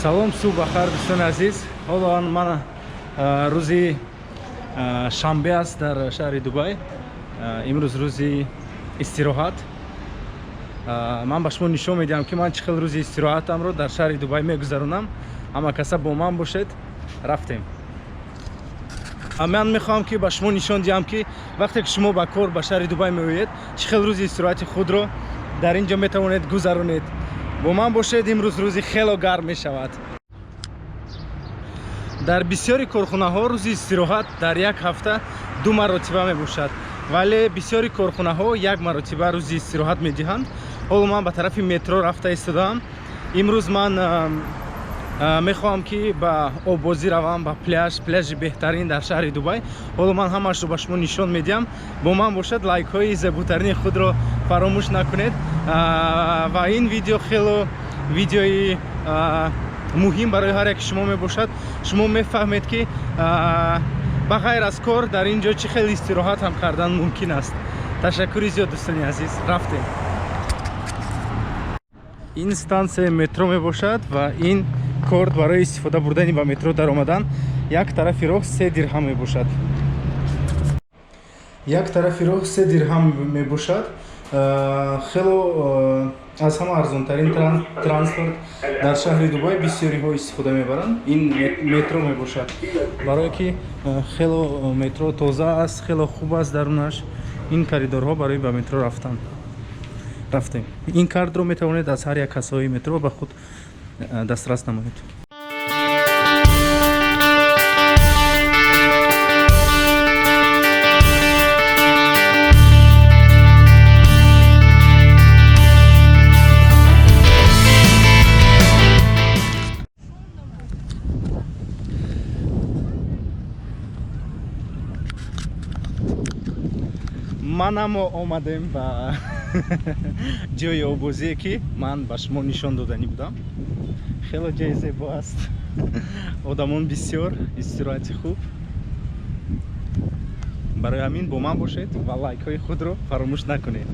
Салом, субҳ бахайр, дӯстони азиз. Ҳоло ман рӯзи шанбе аст дар шаҳри Дубай. Имрӯз рӯзи истироҳат. Ман ба шумо нишон медиҳам, ки ман чӣ хел рӯзи истироҳатамро дар шаҳри Дубай мегузаронам. Ҳама каса бо ман бошед. Рафтем. Ман мехоҳам, ки ба шумо нишон диҳам, ки вақте ки шумо ба кор ба шаҳри Дубай меоед, чӣ хел рӯзи истироҳати худро дар ин ҷо метавонед гузаронед. Бо ман бошед. Имрӯз рӯзи хело гарм мешавад. Дар бисёри корхонаҳо рӯзи истироҳат дар як ҳафта ду маротиба мебошад, вале бисёри корхонаҳо як маротиба рӯзи истироҳат медиҳанд. Ҳоло ман ба тарафи метро рафта истодаам. Имрӯз ман мехоҳам, ки ба оббозӣ равам, ба пляж, пляжи беҳтарин дар шаҳри Дубай. Ҳоло ман ҳамаашро ба шумо нишон медиҳам. Бо ман бошад, лайкҳои зеботарини худро фаромӯш накунед. Ва ин видео хело видеои муҳим барои ҳар яки шумо мебошад. Шумо мефаҳмед, ки ба ғайр аз кор дар ин ҷо чӣ хел истироҳат ҳам кардан мумкин аст. Ташаккури зиёд, дӯстони азиз. Рафтем. Ин стансияи метро мебошад ва ин корт барои истифода бурдани ба метро даромадан. Як тарафи роҳ 3 дирҳам мебошад. Як тарафи роҳ 3 дирҳам мебошад. Хело аз ҳама арзонтарин транспорт дар шаҳри Дубай бисёриҳо истифода мебаранд, ин метро мебошад, барое ки хело метро тоза аст, хело хуб аст дарунаш. Ин коридорҳо барои ба метро рафтан. Рафтем. Ин картро метавонед аз ҳар як кассаҳои метро ба худ дастрас намоед. Манамо омадем ба ҷои оббозие, ки ман ба шумо нишон доданӣ будам. Хело ҷои зебо аст, одамон бисёр, истироҳати хуб. Барои ҳамин бо ман бошед ва лайкҳои худро фаромӯш накунед.